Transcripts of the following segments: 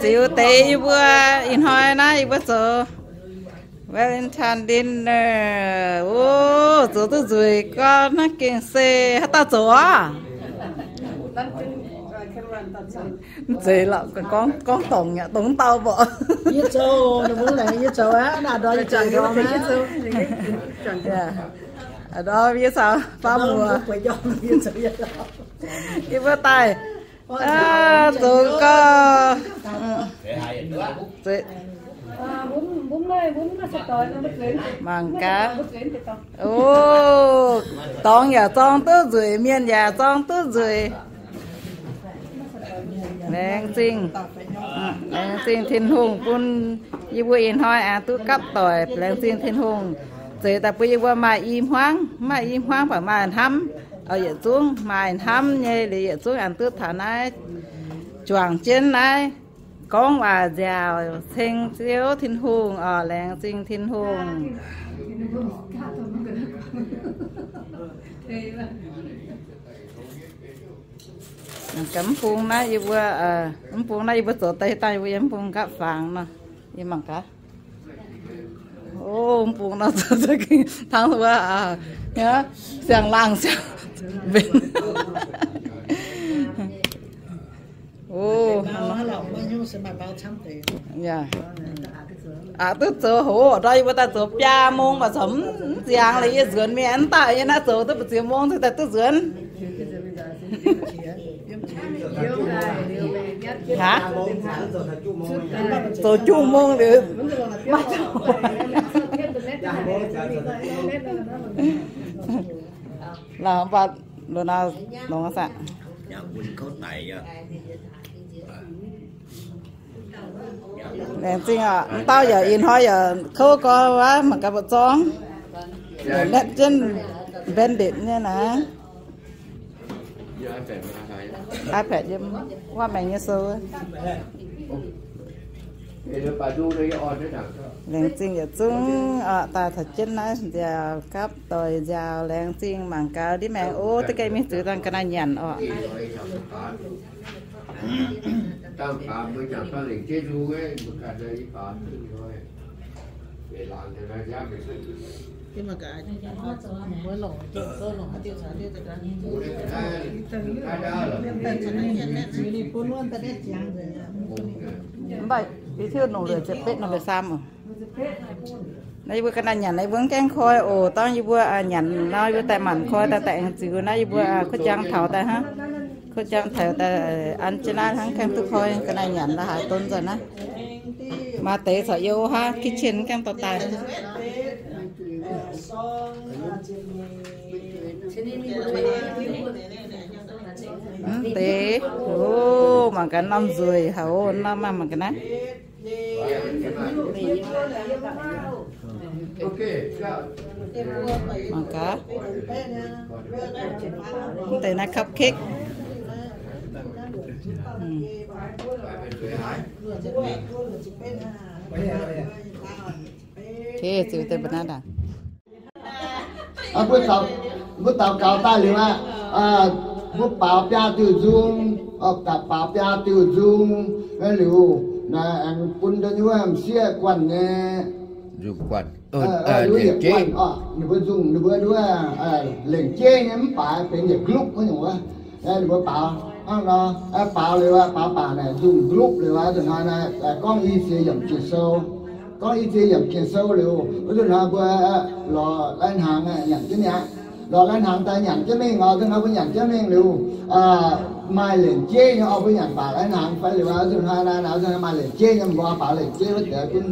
Ziux deix yie mbuo ih hnoi naaiv yie mbuo zoux Valentine dinner. O, zoux duqv nzueic gorngv naaiv gengh se haaix dauh zoux oc? Mv zeiz lorqc, gorngv, gorngv dongc yaac dongh dauh mborqc. Yie zoux, ninh mbuo laengz yie zoux aqv, naaiv ndorm yie zoux ndorm aqv. Ndorm yie caux baav muoz, yie mbuo daaih zoux gau. Mangc gaax. O, dorngx yaac zorng duqv nzueic, mienh yaac zorng duqv nzueic. Laengz zingh, laengz zingh Tin-Hungh bun yie mbuo ih hnoi aengx duqv gapv doic. Laengz zingh Tin-Hungh zeix daaih bun yie mbuo maaih i hmuangv, maaih i hmuangv baac maaih hnamv. Oix yietc zungv maaih hnamv nyei liuz yietc zungv aengx duqv taux naaiv juangc jienv naaiv gorngv waac nziaauc ceng Ziouv Tin-Hungh oc. Laengz zingh Tin-Hungh. Mv bung naaiv yie mbuo, mv bung naaiv yie mbuo zoux daaih dangh yie mbuo yiem mv bung nqapv fangx nor. Yie mangc gaax. O, mv bung nor zoux hnangv wuov, siang-laangh siang-mbenc. O, aqc duqv zoux hoc ndor, yie mbuo daaih zoux biaa mong mv baac corc mv ziangx liuz yie nzuonx mingh, mv daaih yie naaiv zoux duqv ba'ziex mong cingx daaih duqv nzuonx. Aav, zoux juqv mong liuz maiv zoux. Laaix mv baac longx aqv. Laengz zingh oc. Mv dauh yaac ih hnoi yaac kouv gorx wuov, mangc gaax mbu'zorng. Naetv jienv bandage nyei naaiv. iPad yiem wuov maengx nyei sou. Laengz zingh yietc zungv oc, daaih taux jienv naaiv nziaauc gapv doic nziaauc. Laengz zingh mangc gaax ndiev maengx o, duqv gaengh mingh ziux dangh ga'naaiv nyanc oc. Mv baac yie tiuv nongc luoqc ziepc betv nor mbuo saam oc. Naaiv yie mbuo ga'naaiv nyanc naaiv yie mbuo mv gaengh koi oc. Dangh yie mbuo nyanc nor yie mbuo daaih maanc koi daaih, daaih aengx ziux naaiv yie mbuo kuv jang taux daaih hnangv. Kuv jang taux daaih an jienv naaiv hnangv gaengh duqv koi ga'naaiv nyanc la'haaix donv nzunc naaiv. Maaih deix corc youh hnangv kitchen gaengh dorh daaih. Mv deix, o, mangc gaax norm nzueic haic, o, norm maah, mangc gaax naaiv. Mangc gaax. Mv deix naaiv cupcake. Okay, ziux deix mbuo naaiv daaih. Mbuo daux gaux daaih liuz aqv, mbuo baaux biaa diuh nzung, baaux biaa diuh nzung liuz, naaiv aengx bun ndon wuov m'sieqv guanh nyei nzung guanh, ninh mbuo nzung, ninh mbuo nduov lengc jeiv nyei mv baac benx yietc group wuov nyungc wuov. Ninh mbuo baaux hnangv nor, baaux liuz aqv, baaux baac naaic nzung group liuz aqv, zuqc hnoi naaiv gorngv i ziex yiemc Ging-Sou. Gorngv i ziex yiemc Ging-Sou liuz, wuov zuqc hnoi mbuo lorz lai-hnaangx nyanc jienv mi'aqv. Lorz lai-hnaangx daaih nyanc jienv mingh oc, zuqc hnoi mbuo nyanc jienv mingh liuz, maaih lengc jeiv nyei oc, mbuo nyanc baac lai-hnaangx fai liuz aqv, zuqc hnoi naaiv, zuqc hnoi maaih lengc jeiv nyei, mbuo baaux lengc jeiv wuov deix gunv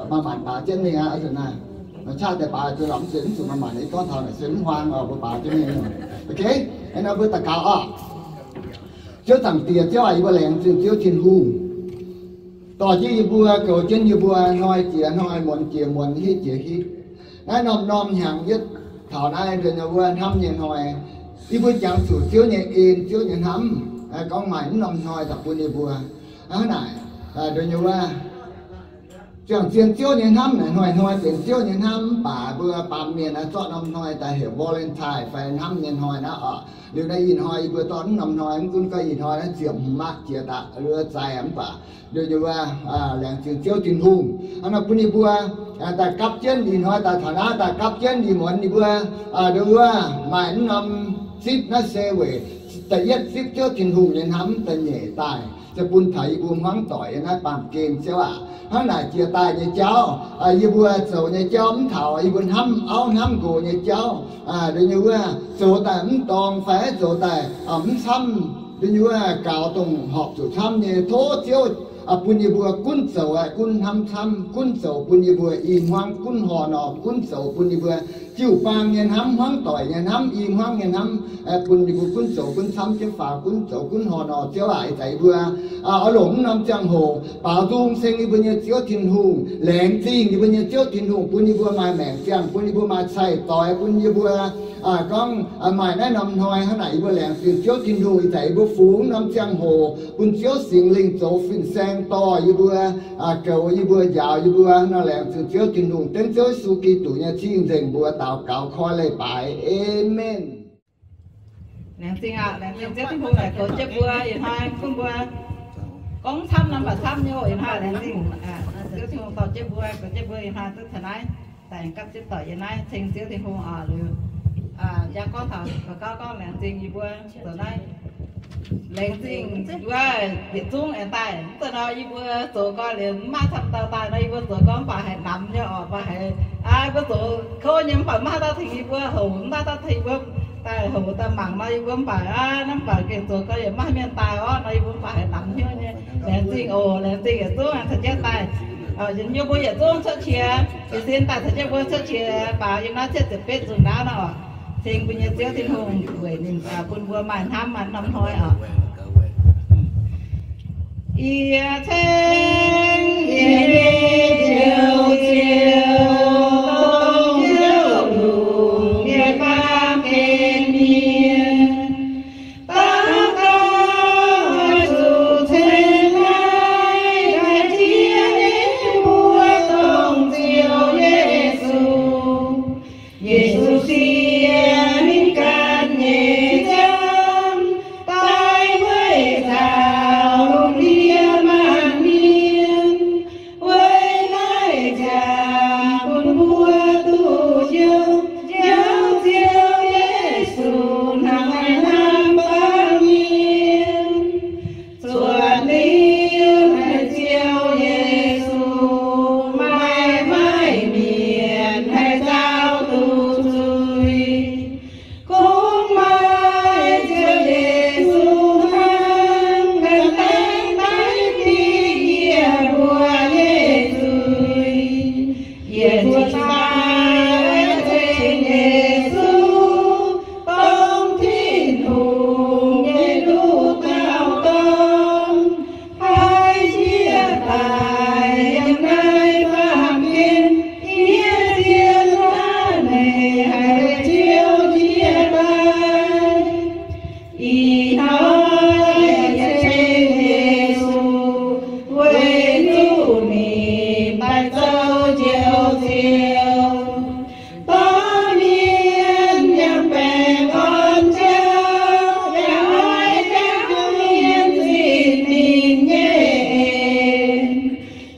maaih maanc baaux jienv mingh aqv, zuqc naaiv. Caqv deix baaux zuqc lorz mv zuqc, mv zuqc maaih maanc, yie gorngv taux naaic se mv huaang oc, mbuo baaux jienv mingh. Okay, naaiv mbuo daux gaux oc. Ziouv Zaangc Diex, Ziouv aac, yie mbuo laengz zingh Ziouv Tin-Hungh, dorh jienv yie mbuo, goux jienv yie mbuo, hnoi jiex hnoi, muonz jiex muonz, hitv jiex hitv. Naaiv norm-norm hnyangx yietv taux naaiv nduov nyei wuov hnamv nyei hnoi, yie mbuo jangx zuqc Ziouv nyei en, Ziouv nyei hnamv, gorngv maaih mv norm hnoi daaih bun yie mbuo. Hnangv naaic, nduov nyei wuov Ziangh zien Ziouv nyei hnamv naaic hnoi-hnoi benx Ziouv nyei hnamv. Mv baac mbuo baamh mienh naaiv zorqv norm hnoi daaih heuc Valentine fai hnamv nyei hnoi naaiv oc. Liuz naaiv ih hnoi yie mbuo dorh norm hnoi, mv gunv gorngv ih hnoi naaiv ziepc hmz maqv jiex daaih, liuz zai mv baac liuz nyei wuov, laengz zingh Ziouv Tin-Hungh hnangv naaiv bun yie mbuo daaih gapv jienv ih hnoi daaih taux naaiv daaih gapv jienv ih muonz yie mbuo, liuz wuov maaih mv norm zipv naaiv se weic da'yietv zipv Ziouv Tin-Hungh nyei hnamv, da'nyeic daaih se bun taux yie mbuo hmuangv doic yiem naaiv baamh gen Ziouv aac. Hnangv naaic jiex daaih nyei jauv, yie mbuo zoux nyei jauv mv taux yie mbuo hnamv auv hnamv nqox nyei jauv, liuz nyei wuov zoux daaih mv dorng fai zoux daaih mv camv, liuz nyei wuov gaux dongh horpc zuqc camv nyei. Tov Ziouv bun yie mbuo gunv zoux gunv hnamv camv, gunv zoux bun yie mbuo i hmuangv gunv horh nor, gunv zoux bun yie mbuo jiu-baang nyei hnamv, hmuangv doic nyei hnamv, i hmuangv nyei hnamv, bun yie mbuo gunv zoux gunv camv jienv faaux, gunv zoux gunv horh nor. Ziouv aac, ih zanc yie mbuo oix longc mv norm ziangh hoc baaux nzung ceng yie mbuo nyei Ziouv Tin-Hungh, laengz zingh yie mbuo nyei Ziouv Tin-Hungh bun yie mbuo maaih maengc ziangh, bun yie mbuo maaih cai-doix, bun yie mbuo gorngv maaih naaiv norm hnoi hnangv naaic yie mbuo laengz zingh Ziouv Tin-Hungh. Ih zanc yie mbuo fungx norm ziangh hoc bun Ziouv Singx Lingh zoux fin-saeng dorh yie mbuo, goux yie mbuo, njaaux yie mbuo nor. Laengz zingh Ziouv Tin-Hungh, dengv Ziouv Yesu Giduc nyei cing-nzengc mbuox daux gaux koi leiz-baaix. Aamen. Laengz zingh aac, laengz zingh Ziouv Tin-Hungh naaic goux jienv mbuo ih hnoi bun mbuo gorngv camv norm baac camv nyei oc. Ih hnoi laengz zingh Ziouv Tin-Hungh dorh jienv mbuo, goux jienv mbuo ih hnoi duqv taux naaiv, daaih gapv zipv doic yiem naaiv ceng Ziouv Tin-Hungh oc. Liuz yie gorngv taux gaux gauh gorngv laengz zingh yie mbuo zoux naaiv. Laengz zingh wuov yietc zungv aengx daaih. Mv zeiz nor yie mbuo zoux gau liuz mv maaih camv dauh daaih nor, yie mbuo zoux gau mv baac haiz namx nyei oc, mv baac haiz, aa, yie mbuo zoux kouv nyei mv baac mv maaih dauh tengx yie mbuo houx, mv maaih dauh tengx yie mbuo daaih houx daaih mangc nor, yie mbuo mv baac, aa, naaiv mv baac gengh zoux gau yaac mv maaih mienh daaih orv nor, yie mbuo mv baac haiz namx hnyouv nyei. Laengz zingh oc, laengz zingh yietc zungv aengx caux jienv daaih. Yie mbuo yietc zungv cuotv qiex, jiez sin daaih caux jienv mbuo cuotv qiex baaux yiem naaiv cietv ziepc betv nzunc ndaauv nor oc. Ceng mbuo nyei Ziouv Tin-Hungh weic ninh bun mbuo maaih hnamv maaih norm hnoi oc. Yie ceng yie nyei Ziouv, Ziouv, dongh Ziouv longc nyei baamh gen mienh. Daux gaux oix zuqc ceng naaiv daaih tiev nyei mbuo dongh Ziouv Yesu. Yesu siex ninh ganh nyei nziaamv daaih weic nzaaux lungh ndiev maanc mienh. Weic naaiv jangx bun mbuo duqv njoux Njoux Ziouv Yesu hnangv naaiv hnamv baamh mienh. Zuotc liuz naaiv Ziouv Yesu maiv maaih mienh haih nzauh duqv zuiz. Kungx maaih Ziouv Yesu hnangv ganh laengz daiv bieqc yie mbuo nyei zuiz. Yie zuqc daaih ceng Yesu, dongh Tin-Hungh nyei nduqc dauh dorn, haih njiec daaih yiem naaiv baamh gen, yie zien hnangv meih haih Ziouv njiec daaih. Ih hnoi yie ceng Yesu, weic zuqc ninh daaih zoux Njoux Ziouv. Dorh mienh yangh baengc orn jauv, yaac oix jangx mienh zipv ninh nyei en.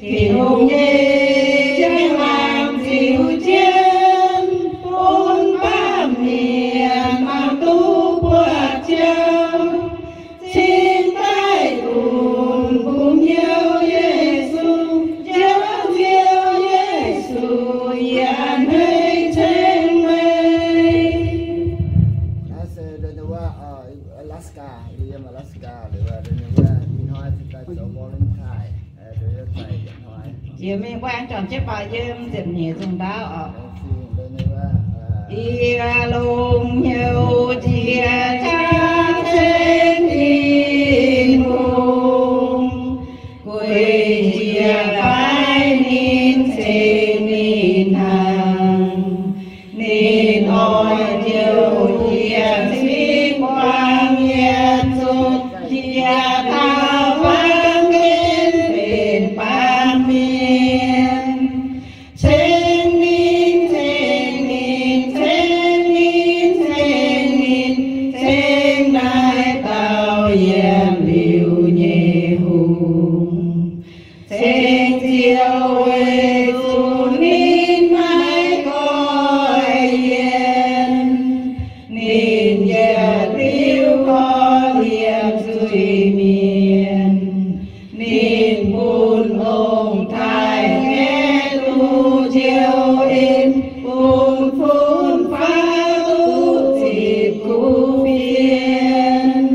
Tin-Hungh nyei njang-laangc ziux jienv bun baamh mienh mangc duqv buatc jauv. Cingx daaih lunc bungx Njoux Yesu, Njoux Ziouv Yesu, yie a'hneiv ceng meih. Naaiv se ndon wuov, Alaska, yiem Alaska, ih hnoi daaih zoux Valentine. Jiex mingh guaih juangc jienv baac yiem ziepc nyeic nzungh ndaauv oc. Yie longc hnyouv jiex qaqv ceng Tin-Hungh, gueic njiec faix ninh ceng ninh hnaangx. Ninh oix njoux yie cingx buangh yietc zungv, jiex taux baamh gen benx baamh mienh. Ninh bun longc taaih ngaeqv duqv njoux en, bun fun-faqv duqv zipc kuv fienx.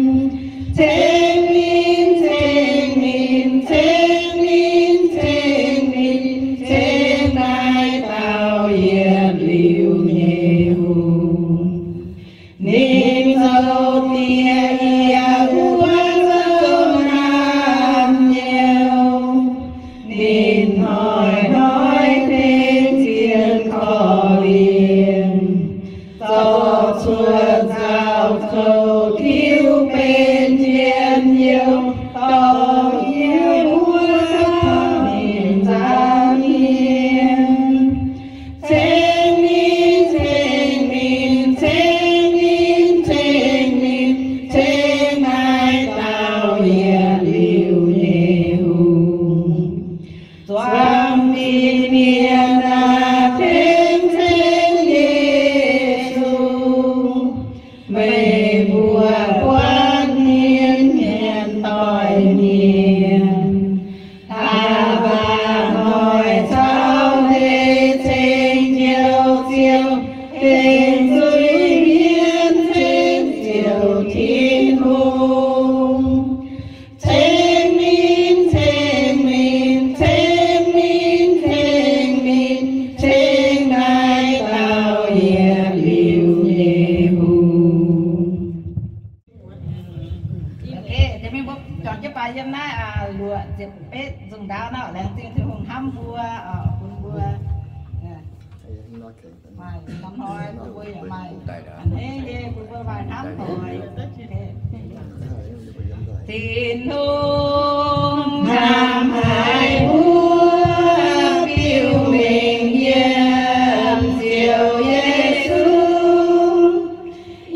Ceng ninh, ceng ninh, ceng ninh, ceng ninh, ceng naaiv dauh yietc liuz nyei hungh. Ninh zoux diex yie wuov zoux naamh nyouz. Ninh hnoi-hnoi tengx zien korv-lienh, zorqv cuotv nzauh kouv tiuv benx njien-youh, dorh yie wuov caux ninh nzaaux hmien. Ceng ninh, ceng ninh, ceng ninh, ceng ninh, ceng naaiv dauh yietc liuz nyei hungh. Zuangx mienh aah, tengx ceng Yesu, meih mbuo buatc mienh nyanc doic mienh. Da'faanh hnoi caux leiz ceng Njoux Ziouv, tengx zuiz-mienh ceng Ziouv Tin-Hungh. Ceng ninh, ceng ninh, ceng ninh, ceng ninh, ceng naaiv dauh yietc liuz nyei hungh. Ok, mbuo juangc jienv baac yiem naaiv luoqc ziepc betv nzungh ndaauv nor, laengz zingh Tin-Hungh hnamv mbuo, bun mbuo maaih norm hnoi bun mbuo yaac maaih a'hneiv nyei, bun mbuo maaih hnamv doic. Tin-Hungh hnamv haic mbuo, biux mengh yiem Ziouv Yesu.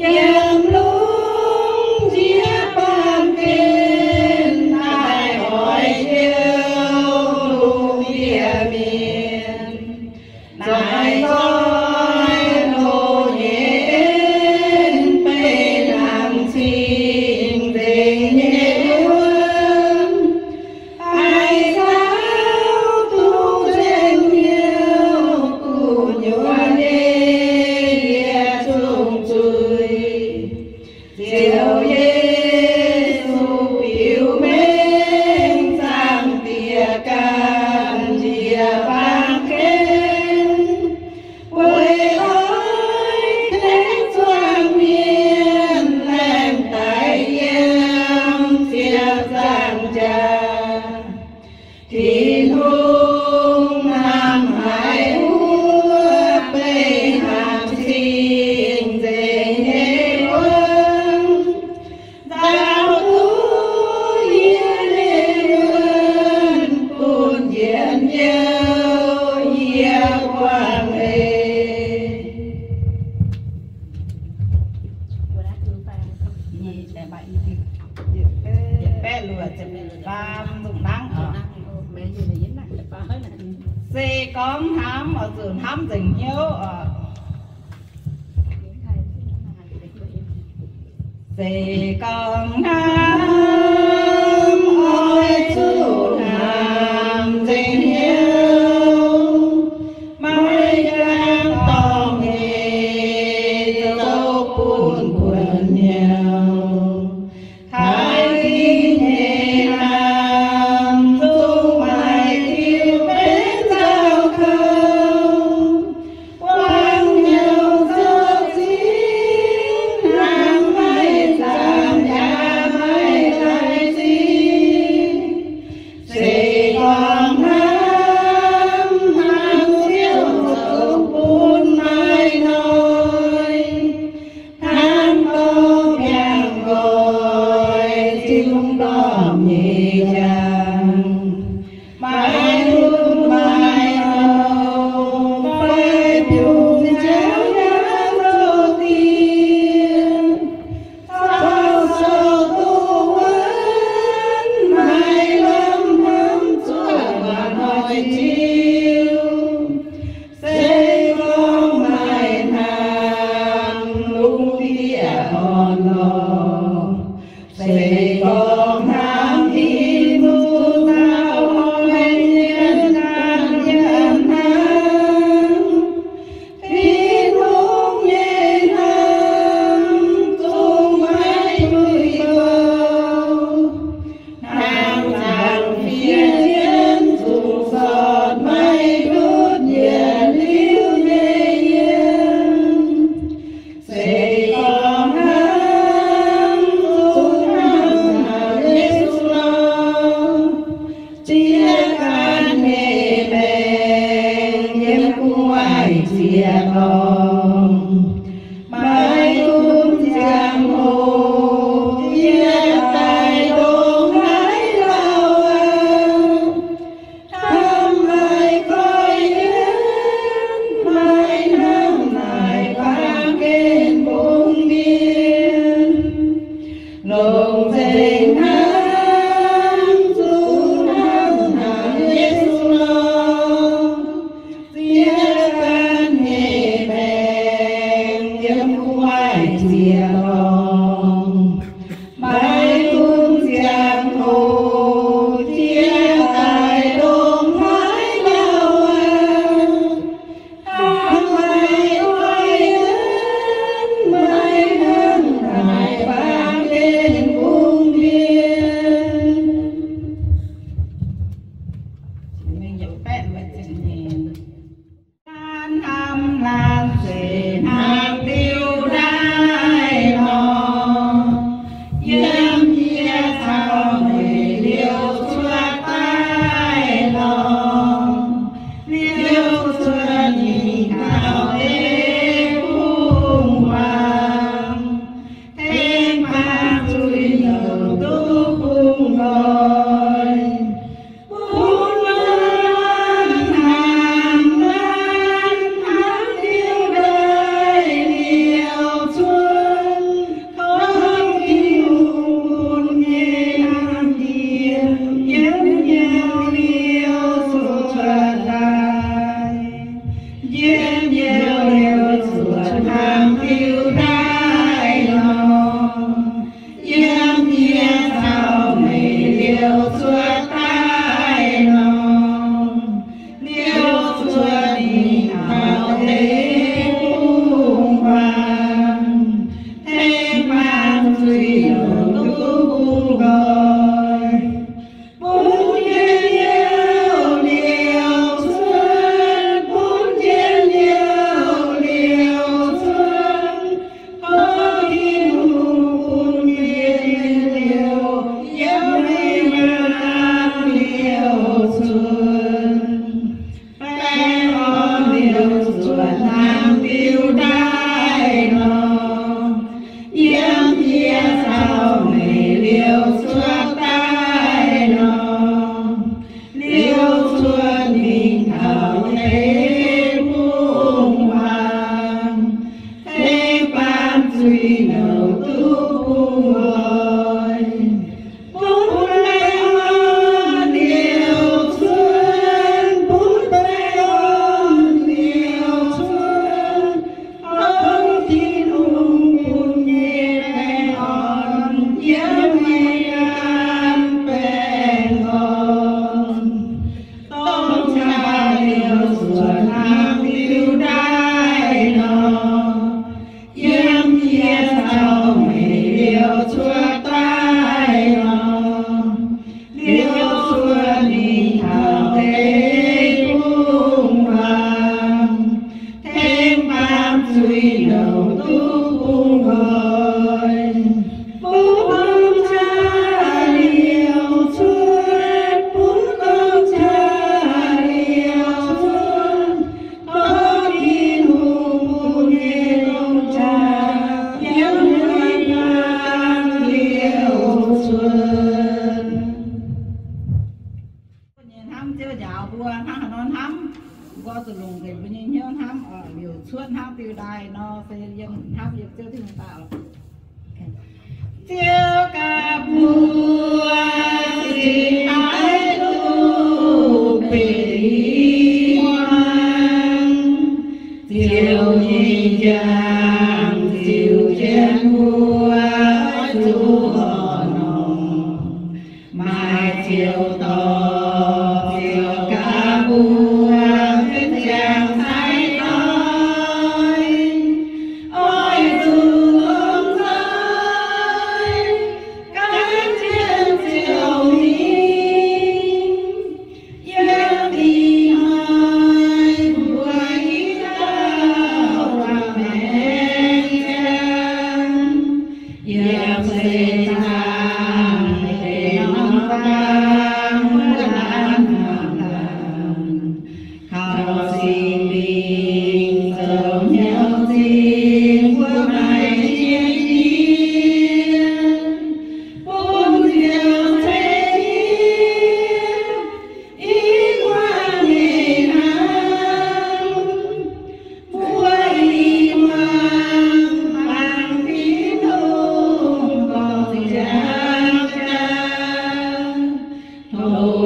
Yiem lungh ndiev baamh gen daaih oix heuc lungh ndiev mienh, naaiv nzoih loz nyei en, beiv hnangv cing-nzengc nyei wuonh. Haih caux duqv nzengc hnyouv gu'nyuoz nyei yietc zungv zuiz. Ziouv Yesu biux mengh zaangc Diex ganh njiec baamh gen, weic oix tengx zuangx mienh laengz daic yiem ziepc nzaangc jaax. Tin-Hungh hnamv haic wuov, beiv hnangv cing-nzengc nyei wuonh, nzaaux duqv yie nyei wuonh, bun njien-youh yie buangh leiz. Se gorngv hnamv oix zuqc hnamv nzengc hnyouv oc. Se gorngv hnamv oix zuqc hnamv nzengc hnyouv, maiv jangx dorngc nyei zoux bun buonc hnyouv. Taaih dingc nyei hnamv zungv maaih diuh benx nzauh kouv. Buangv hnyouv zoux zingv hnangv maiv zaamc yaac maiv laih zingh. Se gorngv hnamv hnangv Ziouv zoux bun maaih hnoi, hnangv dorh biangh nqoi zinh ndorm nyei njang. Maaih lunx maaih nouh fai biungc nziaaux yaac zoux diex, caux souh duqv wuonv maaih lamh hnangv Maiv gunv ziangh hoc yie daaih ndongc haaix lauh aqv, hnamv maiv goiv yienv, maiv hnangv naaic baamh gen bung mienh, longc nzengc hnamv zuqc hnangv naaic Yesu nor. Ziex ganh nyei baengc yiem gu'nguaaic ziec lorngh, maiv gunv ziangh hoc jiex daaih ndongc haaix lauh aqv, hnamv maiv goiv yienv, maiv hnangv naaic baamh gen bung mienh. Hnamv laanh zeic hnangv diuh ndaaih nor, yiem yie caux meih liouh cuotv daaih nor, liouh cuotv mingh taux deic-bung-huaang, tengx baamh zuiz nouh duqv bungx nqoi. Bun wuov hnamv laanh hnangv diuh ndaaih liouh cuotv, tov Tin-Hungh bun nyei hnamv yiem, yiem yie liouh cuotv daaih. Yiem yie liouh cuotv hnangv diuh ndaaih nor, yiem yie caux meih liouh cuotv daaih nor, liouh cuotv mingh taux deic-bung-huaang, tengx baamh zuiz nouh duqv bungx nqoi. Bun njien-youh liouh cuotv, bun njien-youh liouh cuotv, tov Tin-Hungh bun njien-youh yiem meih mbuo liouh cuotv. Baengh orn liouh cuotv hnangv diuh ndaaih nor, yiem yie caux meih liouh cuotv daaih nor, liouh cuotv mingh taux deic-bung-huaang, tengx baamh zuiz nouh duqv bungx nqoi. Bun baengh orn liouh cuotv, bun baengh orn liouh cuotv, tov Tin-Hungh bun nyei baengh orn yiem meih ganh baengh orn. Dongh jaax liouh cuotv hnangv diuh ndaaih nor, yiem yie caux meih liouh cuotv daaih nor, liouh cuotv mingh taux deic-bung-huaang, tengx baamh zuiz nouh duqv bungx nqoi. Bun dongh jaax liouh cuotv, bun dongh jaax liouh cuotv, tov Tin-Hungh bun nyei dongh jaax yiem meih ganh liouh cuotv. Mbuo nyei hnamv Ziouv njaaux mbuo hnangv haaix nor hnamv, mbuo zuqc longc nzengc mbuo nyei hnyouv hnamv oc. Liouh cuotv hnangv diuh ndaaih nor, se yiem hnamv yiem Ziouv Tin-Hungh daaih oc. Ziouv gaax mbuo zinh ndaix duqv benx muangx, Ziouv nyei njang ziux jienv mbuo zuqc orn-lorqc. Maaih Ziouv dorh Ziouv gaax mbuo benx ziangh sai doix, oix zuqc longc nzoih gan jienv Ziouv mingh.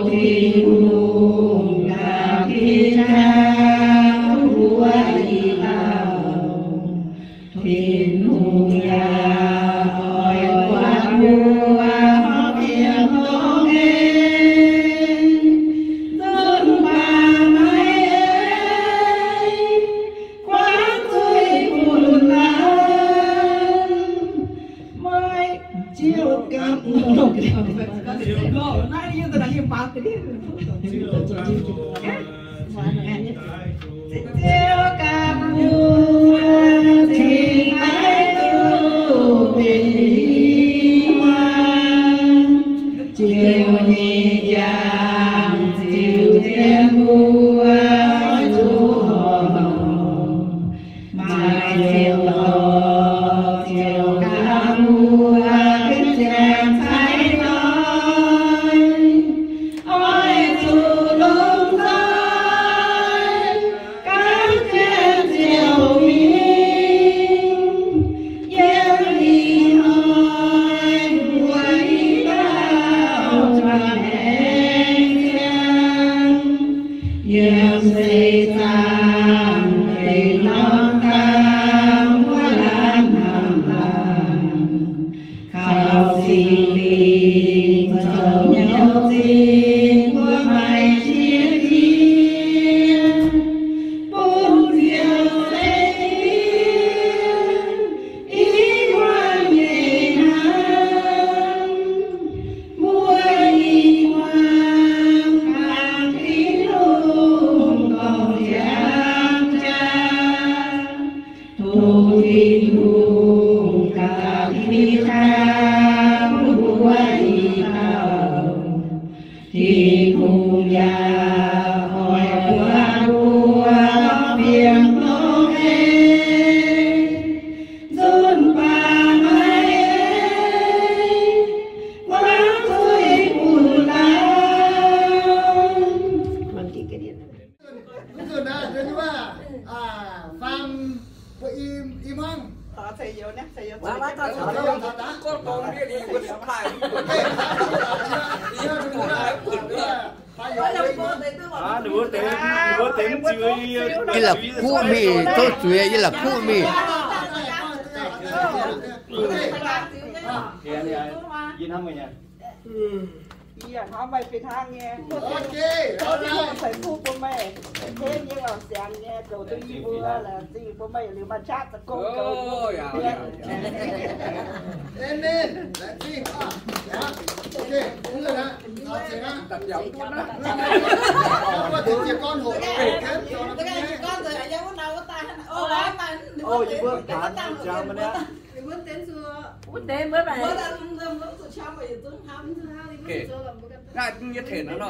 Tin-Hungh ganh jaa mbuo i dauh. Tin-Hungh yaac oix buatc mbuo bienx dongh en, nzunc baac maiv aengx guangc zuiz bun lauh. Maiv ziouc gapv Ziouv gapv mbuo cingx daaih duqv benx i muangh. Ziouv nyei njang ziux jienv mbuo zuqc horngh. Maaih ziangh hoc Ziouv gapv mbuo gengh ziangh cai doix, oix zuqc longc nzoih gapv jienv Ziouv mingh. Yiem ih hnoi mbuo i dauh juangc maengc ziangh, yiem seix zaangc deic-norm dauh mbuo laanh hnamv laanh, kaux Singx Lingh zoux hnyouv zinh mbuo maaih qiex jiez, bun Ziouv lengh i muangh nyei hnamv. Mbuo i muangh kangx Tin-Hungh dorh ziangx jaax. Tov Tin-Hungh gapv mbuo, mbuo i dauh. Tin-Hungh yaac oix buatc mbuo bienx dongh en, nzunc baac maiv aengx guangc zuiz bun lauh. Nzunc naaiv, nzunc naaiv, faam mbuo i, i muangv. Yie la'kuqv mingh, tov zuiz, yie la'kuqv mingh. Yie hnamv meih benx hnangv nyei. Yie ceix fuqv bun meih. Henv yie lorz siangx nyei, zoux duqv yie mbuo laengz zingh bun meih liuz maaih qaqv za'gengh goux. Amen. Laengz zingh. Naaiv yie tengx nor,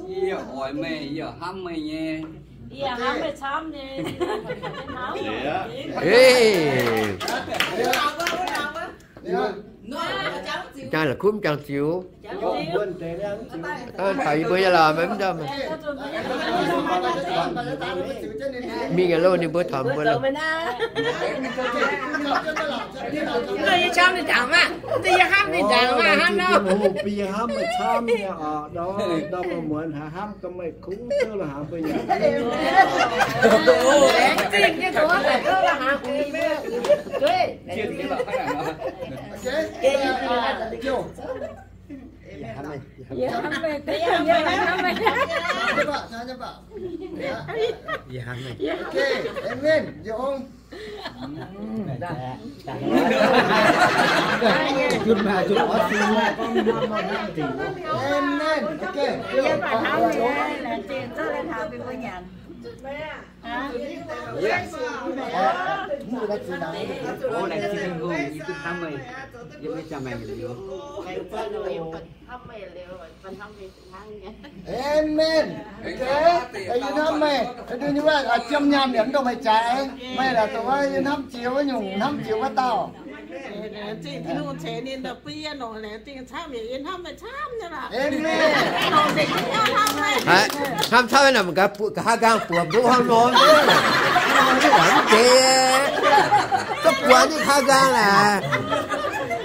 yie oix meih, yie hnamv meih nyei. Jangx la'kuqv jangx ziux. Taux yie mbuo nyei lorqc, maiv daaih. Mingh aqv loh, ninh mbuo taux mbuo loh. Yie hnamv meih camv nyei, hnamv nor. Yie hnamv meih camv nyei oc, ndau, ndau muonz haiz hnamv ga'meih kungx ziouv lo haaix mbuo nyei. Yie hnamv meih, yie hnamv meih. Amen. Amen. Ov, laengz zingh Tin-Hungh, yie duqv hnamv meih, yie maiv jangx maengc liuz. Amen. Yie hnamv meih, yie hnamv meih, jiem nyaanh yaac mv dungx meih jaaix. Meih laaix dongh wuov yie hnamv jiex wuov nyungc, hnamv jiex wuov dauh. Laengz zingh Tin-Hungh ceix ninh daaih bun yie nongc, laengz zingh camv, yie hnamv meih camv nyei lorqc. Amen. Hnamv camv naaic, ga'haav nqaang buoz mbuo hnangv nor, mv deix, zungv buoz ninh haav nqaang naaic.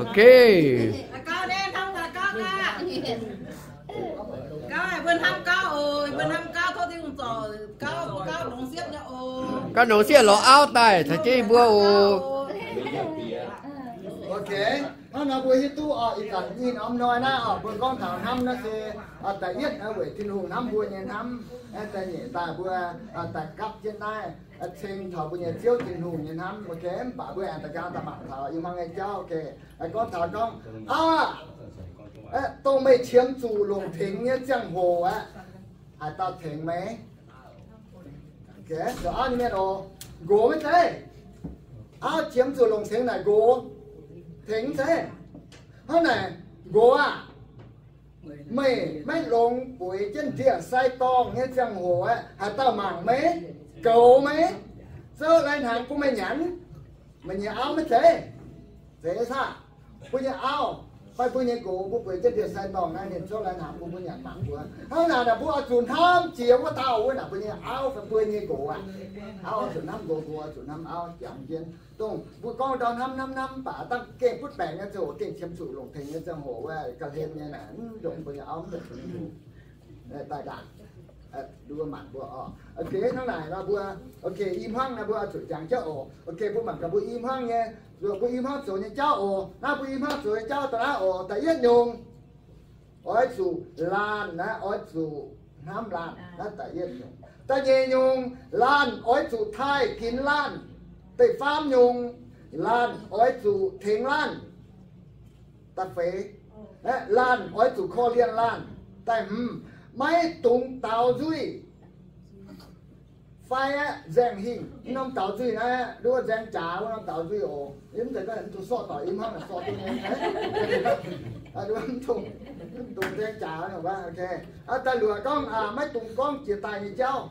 Ok. Gauv, mbuo hnamv gauv oc, mbuo hnamv gauv, tov Tin-Hungh zorc gauv, gauv nongx siepv nyei oc. Gauv nongx siepv lorz auv daaih caux jienv mbuo oc. Ok, hnangv nor mbuo hiuv duqv oc, ih zanc nyei norm hnoi naaiv oc, mbuo gorngv taux hnamv naaiv se da'yietv weic Tin-Hungh hnamv mbuo nyei hnamv, da'nyeic daaih mbuo daaih gapv jienv naaiv ceng taux mbuo nyei Ziouv Tin-Hungh nyei hnamv. Ok, mv baac mbuo aengx da'nqaang daaih mangc taux i hmuangv nyei jauv. Ok, gorngv taux gorngv, aa, dongh meih qiemx zuqc longc tengx nyei ziangh hoc aeqv, haaix dauh tengx meih? Zoux auv nyei mienh oc, nqox maiv zeiz. Auv qiemx zuqc longc tengx naaic nqox, tengx mv zeiz. Hnangv naaic, nqox aah, meih maiv longx bueix jienv ndie-sai-dorngh nyei ziangh hoc aeqv, haaix dauh mangc meih, goux meih, zouv lai-hnaangx bun meih nyanc? Meih nyei auv maiv zeiz? Zeiz saah? Mbuo nyei auv fai mbuo nyei nqox, mbuo bueix jienv ndie-sai-dorngh naaiv, ninh zouv lai-hnaangx bun mbuo nyanc mangc mbuo. Hnangv naaic, mbuo oix zuqc hnamv jiex wuov dauh wuov naaic, mbuo nyei auv fai mbuo nyei nqox aqv. Auv oix zuqc hnamv nqox, nqox oix zuqc hnamv auv, jangx jienv. Dongh mbuo gorngv ndau hnamv hnamv hnamv mv baac dangh gengh butv baengc nyei ziangh hoc, gengh qiemx zuqc longc tengx nyei ziangh hoc wuov, ga'hlen nyei naaic, mv ndongc mbuo nyei auv, mv ndongc mbuo nyei nqox daaih ndaangc. Mbuo mangc mbuo oc. Ok, hnangv naaic nor mbuo, ok, i hmuangv naaiv mbuo oix zuqc jangx jienv oc. Ok, mbuo mangc gaax mbuo i hmuangv nyei, mbuo i hmuangv zoux nyei jauv oc. Naaiv mbuo i hmuangv zoux nyei jauv da'naaiv oc. Da'yietv nyungc, oix zuqc laanh naaiv, oix zuqc hnamv laanh. Naaiv da'yietv nyungc. Da'nyeic nyungc, laanh oix zuqc taaih ginx laanh. Da'faam nyungc, laanh oix zuqc tengx laanh. Da'feix, laanh oix zuqc korv-lienh laanh. Da'hmz, maiv dungx daaux nzuih fai aeqv, nzaeng hingh. Wuov norm daaux nzuih naaiv, nduov nzaeng jaax wuov norm daaux nzuih oc. Mv zeiz gorngv mv dungx sorqv doic, i hmuangv sorqv duqv nyei. Mv dungx nzaeng jaax. Ok, da'luoqc gorngv maiv dungx gorngv jiex daaih nyei jauv.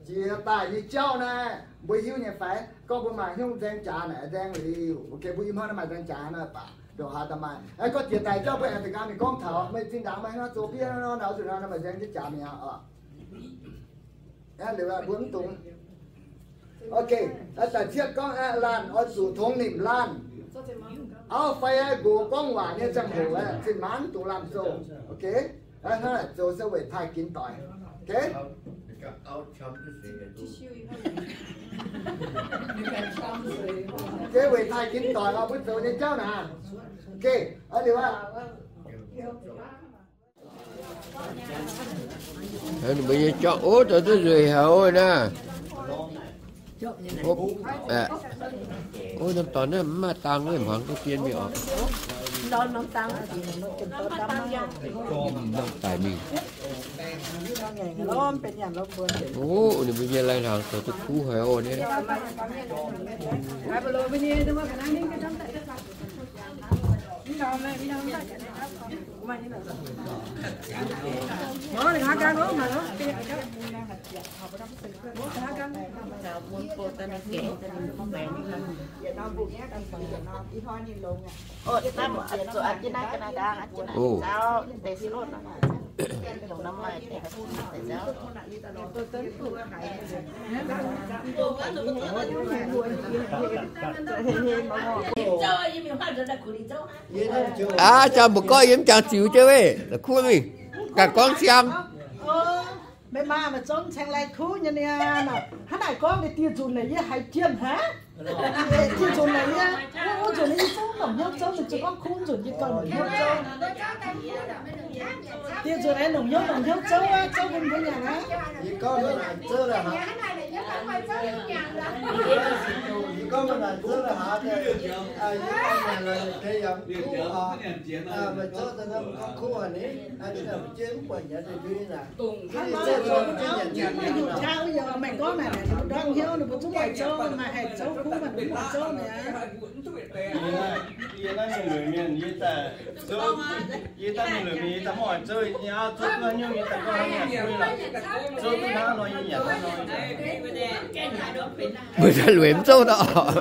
Jiex daaih nyei jauv naaiv mbuo hiuv nyei fai? Gorngv mbuo maaih hnyouv nzaeng jaax naaic, nzaeng liuz, ok, mbuo i hmuangv naaiv maaih nzaeng jaax naaiv baac ndongc haaix daaih maaih. Gorngv jiex daaih jauv mbuo aengx da'nqaang mingh gorngv taux meih zinh ndaangc maaih haaix nor zoux biev nor, naaiv zuqc nor maaih nzaeng jienv jaax mi'aqv oc. Liuz mbuo mv dungx. Ok, da'cietv gorngv laanh oix zuqc tongx nimc laanh. Auv fai nqox gorngv waac nyei ziangh hoc aeqv, zinh maanc mv dungx lamh zouh. Ok, hnangv naaic zoux se weic taaih ginx doic. Ok, weic taaih ginx doic oc, mbuo zoux nyei jauv naaic. Ok, liuz aqv. Mbuo nyei jauv ov, daaih duqv nzueic haic naaiv. Ov, norm dorngx naaiv mv maaih dang, mv hmuangx duqv dien mingh oc. Norm daic mingh. Ov, ninh mbuo nyei lai-hnaangx zoux duqv kuv haic oc nyei. Aav, jangx mbuo gorngv yiem jangx ziux jienv weih, la'kuqv mingh, ganh gorngv siang. Meih maa maaih zong ceng lai kuv nyei niaa. Hnangv naaic gorngv deix dieh nzunc naaic yie haiz jienh hnangv. Dieh nzunc naaic yie, wuov nzunc yie zungv longc hnyouv zouv, mingh zuqc gorngv kuv nzunc yie gauh longc hnyouv zouv. Dieh nzunc naaic longc hnyouv, longc hnyouv zouv aqv, zouv bun mbuo nyanc aqv. Yie gorngv mv naaic zouv la'haaix, yie gorngv mv naaic zouv la'haaix, yie gorngv mv naaic zouv la'haaix, meih zouv daaih gorngv kuv aqv ni, jienv mv buatc nyanc deix ndui naaic. Meih gorngv naaic, ndortv hnyouv ninh mbuo zungv maaih zouv, maaih haih zouv kuv, maaih mv maaih zouv mi'aqv. Yie naaiv mienh lueic mienh, yie daaih zouv, yie daaih mienh lueic mienh, yie daaih mv oix zouv, yie auv zouv duqv haaix nyungc, yie daaih gorngv haaix nyungc, zouv duqv hnangv nor yie nyanc hnangv nor. Mbuo daaih lueic mv zouv nor.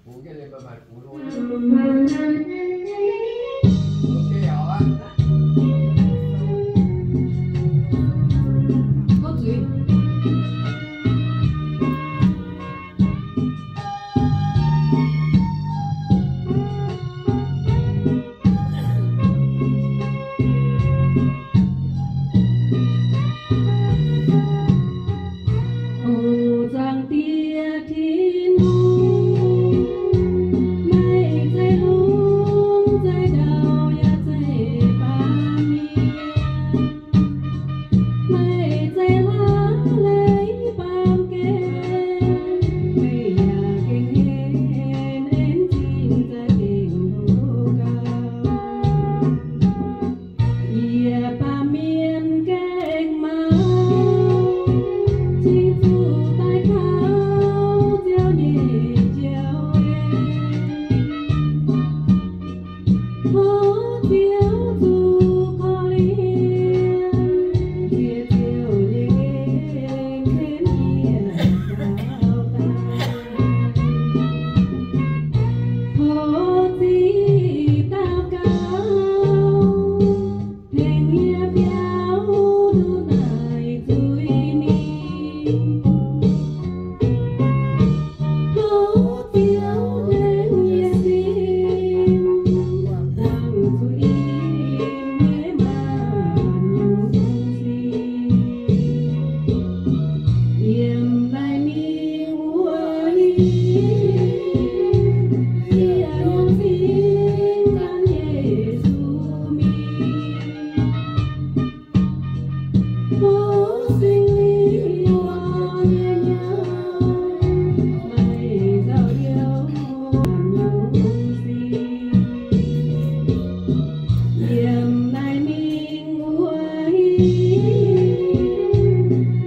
O zaangc Diex Tin-Hungh, meih zeiz longx, zeiz ndau, yaac zeiz baamh mienh. Meih zeiz hlaax leiz baamh gen, meih yaac gengh henv en zingh za'gengh hlo gaux. Yie baamh mienh gengh mangc, cingx zuqc daaih kaux Ziouv nyei njoux en. Tov Ziouv zuqc korv-lienh, nziex Ziouv nyei en ken yie daaux daaih. Tov ziqc daux gaux, tengx yie biaux nduqc naaic zuiz-ningh. Tov Ziouv tengx yie sin, buangh zuqc yie nyei maanc nyungc sic. Yiem naaiv mingh wuov hingh, yie yungz zingx gan Yesu mingh. Tov Singx Lingh orn nyei hnyouv, maaih nzauh youh nyungc sic. Yiem naaiv mingh wuov hingh,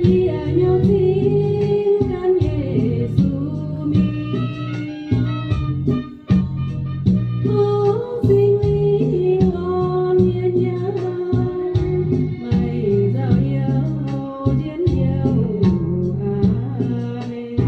yie yungz zingx gan Yesu mingh. Tov Singx Lingh orn nyei hnyouv, maaih nzauh youh njien-youh. Aamen.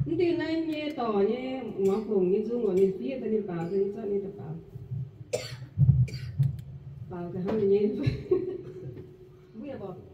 Mv diuh naaiv nyei dorc nyei muangx fongc nyei nzung oc, ninh fiev daaih ninh baaux, ninh zorqv ninh daaih baaux. Baaux ga'hnangv nyei. Mbuo yaac mborqv.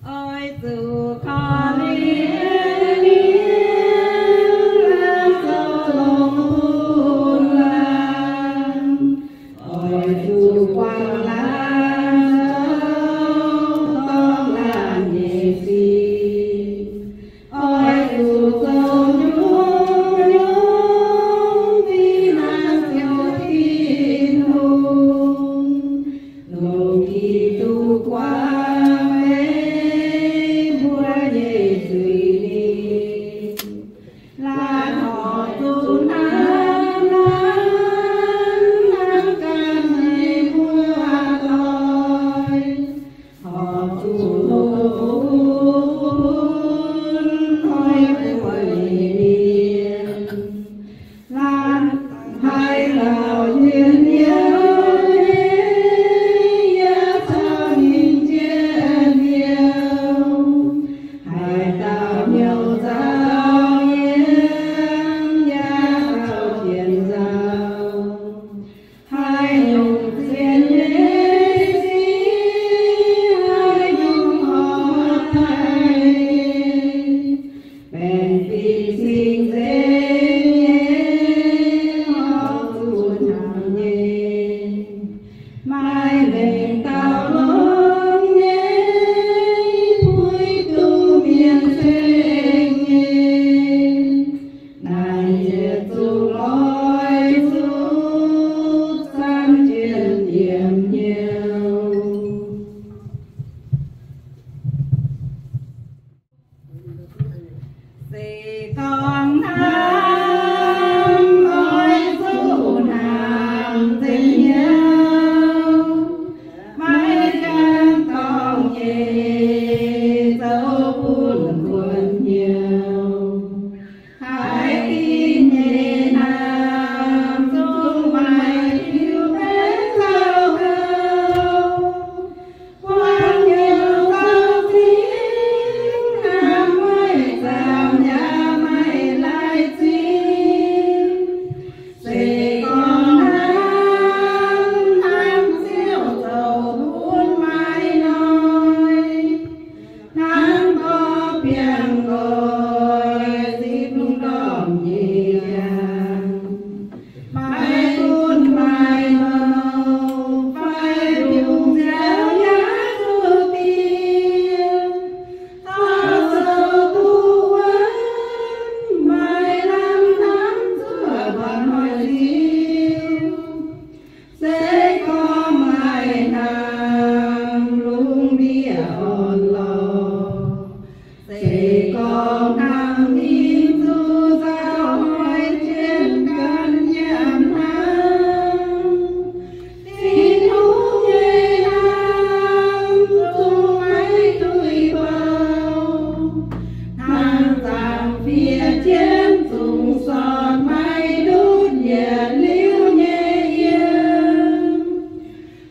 Oix zuqc korv-lienh laanh zoux longx bun laanh, oix zuqc guangc laanh zoux dorngh laanh nyei sic. Oix zuqc zoux nyungc-nyungc fih hnangv Ziouv Tin-Hungh, longc Giduc guangc meih mbuo nyei zuiz ninh. Laanh horpc zuqc hnamv, hnamv, hnamv ganh nyei muoz-doic, horpc zuqc hlo bun hnoi-hnoi nyei mienh. Laanh haaix dauh njien-youh nyei, yaac caux ninh njien-youh. Haaix dauh hnyouv nzauh nyei, yaac caux jienv nzauh. Haaix nyungc zien nyei sic, haaix nyungc horpc haic, baengh fih cing-nzengc nyei, horpc zuqc hnamv nyei. Maaih mengh dauh longx nyei, puix duqv mienh ceng nyei, naaic yietc zungv oix zuqc zanc jienv yiem hnyouv. Se gorngv hnamv, oix zuqc hnamv nzengc hnyouv, maiv gaengh dorngc nyei, zoux bun kuonx hnyouv. Haiz dinh nyei hnamv zungv maaih diuh baengc zoux gauh. Buangh hnyouv zoux cingv, hnamv maiv zaamc yaac maiv laih cingv. Se gorngv hnamv, hnamv Ziouv zoux bun maaih hnoi. Hnangv gorx biangh nqoi, zipv ndorm nyei jangx. Maiv gunv maaih nouh fai biungc nziaaux yaac zuqc diex. Taux sou duqv wuonv, maaih lamh hnamv zuov buatc hnoi-hnoi Ziouv. Se gorngv maaih hnamv lungh ndiev orn-lorqc, se gorngv hnangv ninh zuqc nzauh hnoi jienv ganh yiem hnangv. Tin-Hungh nyei hnamv zungv maiv duih bouh, hnangv zaangc fiev jienv zungv sortv maiv ndutv yietc liuz nyei yiem.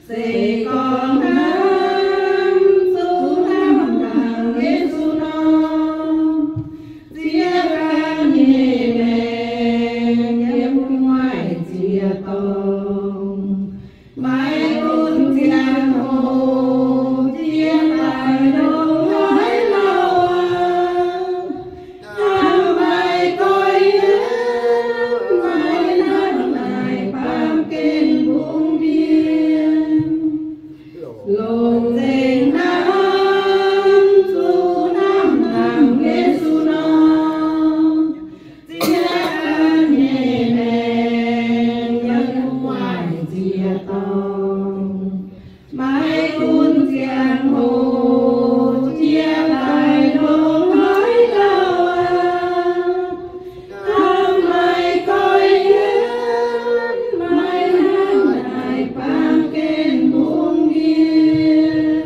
Se gorngv hnamv zuqc hnamv hnangv Yesu nor, ziex ganh nyei maengc yiem gu'nguaaic ziec-dorngh. Maiv gunv ziangh hoc jiex daaih ndongc haaix lauh aqv, hnamv maiv goiv yienv, maiv hnangv naaic baamh gen mbungv mienh. Longc nzengc hnamv zuqc hnamv hnangv Yesu nor, ziex ganh nyei maengc yiem gu'nguaaic ziec-dorngh. Maiv gunv ziangh hoc jiex daaih ndongc haaix lauh aqv, hnamv maiv goiv yienv, maiv hnangv naaic baamh gen mbungv mienh.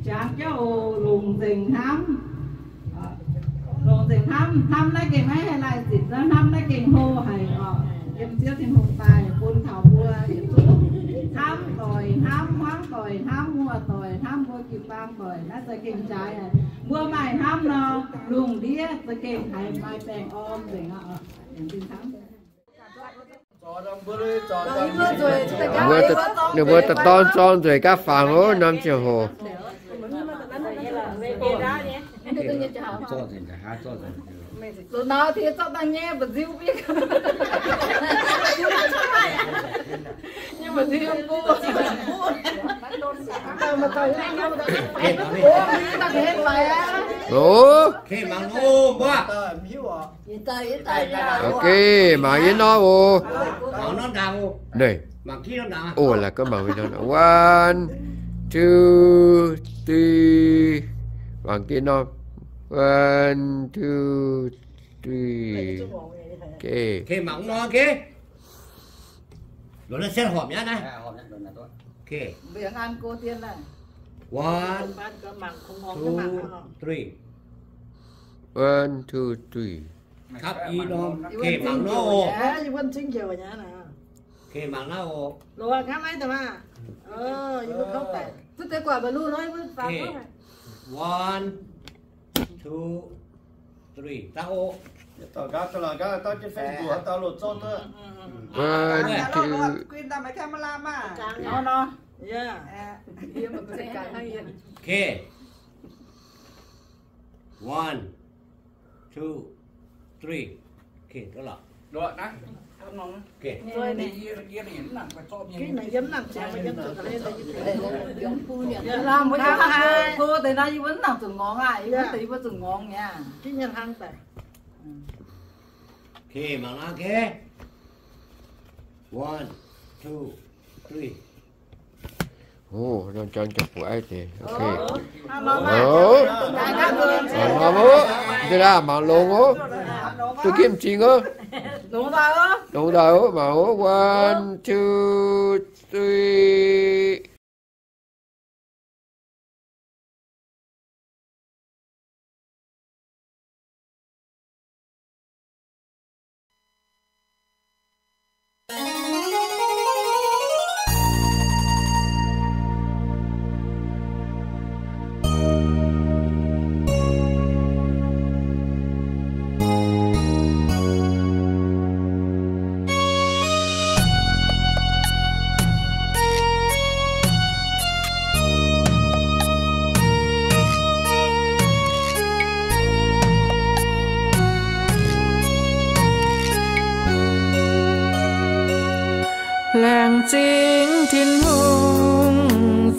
Jangx jauv oc, longc nzengc hnamv. Longc nzengc hnamv, hnamv naaiv gengh maiv haih laih zinc, hnamv naaiv gengh hlo haic oc. Yiem Ziouv Tin-Hungh daaih bun taux mbuo yietc zungv hnamv doic, hnamv hmuangv doic, hnamv muoz-doic, hnamv mbuo jiu-baang doic, naaiv za'gengh jaaix haic. Mbuo maaih hnamv nor, lungh ndiev za'gengh haiz maaih baengh orn nzengc aqv oc. Laengz zingh hnamv. Ninh mbuo daaih dorn zorng nzueic gaav fangx oc, norm ziangh hoc. Loz. Ok, mangc yie nor oc. Ninh, o, laaix gaax mangc nor. One, two, three. Mangc gaax nor. One, two, three. Ok. Ok, mangc nor, ok. Longc naaiv setv horpc nyei naaiv. Ok. One, two, three. One, two, three. Kapv i norm. Ok, mangc nor oc. Ok, mangc nor oc. One, two, three. Daaih oc. One, two. Ok. One, two, three. Ok, ok. Ok, mangc nor, ok. One, two, three. O, norm jangx jangx buatc aiv deix. Ok. Mangc oc. Mangc oc. Mangc oc. Duqv gimv cing oc. Longx daaih oc. Mangc oc. One, two, three. Laengz zingh Tin-Hungh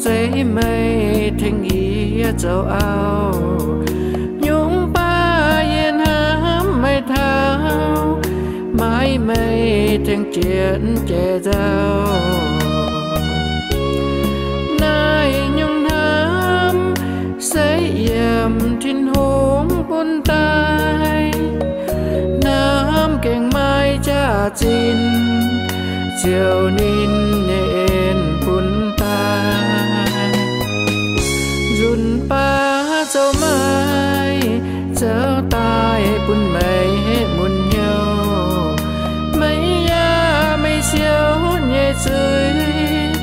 zeiv meih tengx yie zoux auv. Nyungc baac yie hnamv meih taux, maiv meih tengx jienv jai nzauh. Naaiv nyungc hnamv se yiem Tin-Hungh bun daaih. Hnamv gengh maaih jaax-zinh, ziouc ninh nyei en bun daaih. Nzunc baac zoux maaih, zoux daaih bun meih muonz hnyouv. Meih yaac meih siou nyei zuiz,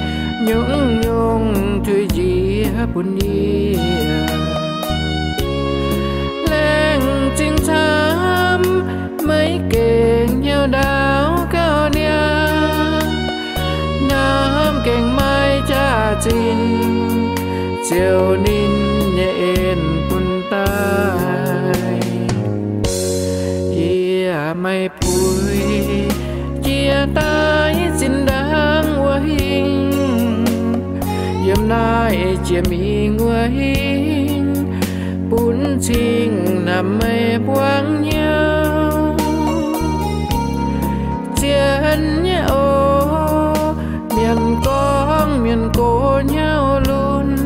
nyungc-nyungc tuix njiec bun yie. Laengz zingh camv, meih gengh hnyouv ndaauv gauh niaa. Hnamv gengh maaih jaax-zinh, ziouc ninh nyei en bun daaih. Yie meih puix jiex daaih zinh ndaangc wuov hingh, yiem naaiv jiex mingh wuov hingh, bun cing hnamv meih buangv hnyouv. Zien nyei oc, mienh gorngv mienh gox hnyouv lunx,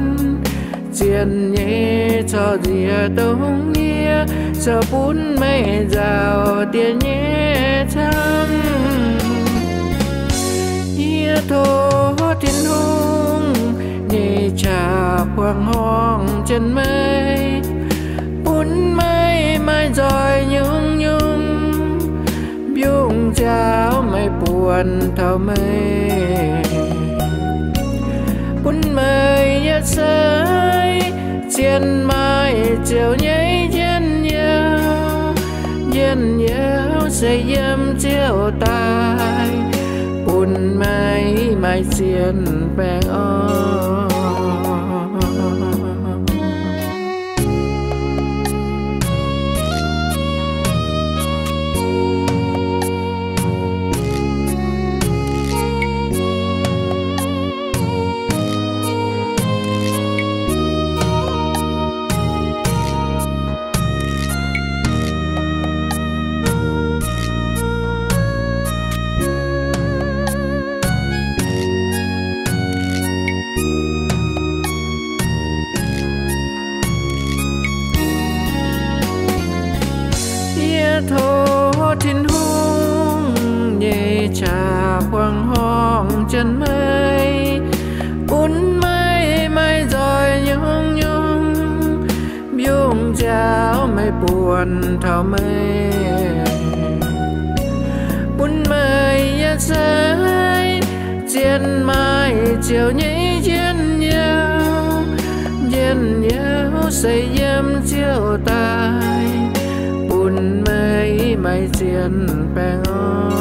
zien nyei corc nziex dongh yie, zoux bun meih nzaaux diex nyei camv. Yie tov Tin-Hungh nyei qaqv buangh horngh jienv meih, bun meih maaih nzoih nyungc-nyungc, mbiungc nziaaux meih buonc taux meih, bun meih yietc seix zien maaih ziouc nyei njien-youh. Njien-youh se yiem Ziouv daaih, bun meih maaih zien baengh orn. Yie tov Tin-Hungh nyei qaqv buangh horngh jienv meih, bun meih maaih nzoih nyungc-nyungc, mbiungc nziaaux meih buonc taux meih, bun meih yietc seix zien maaih Ziouv nyei njien-youh. Njien-youh se yiem Ziouv daaih, bun meih maaih zien baengh orn.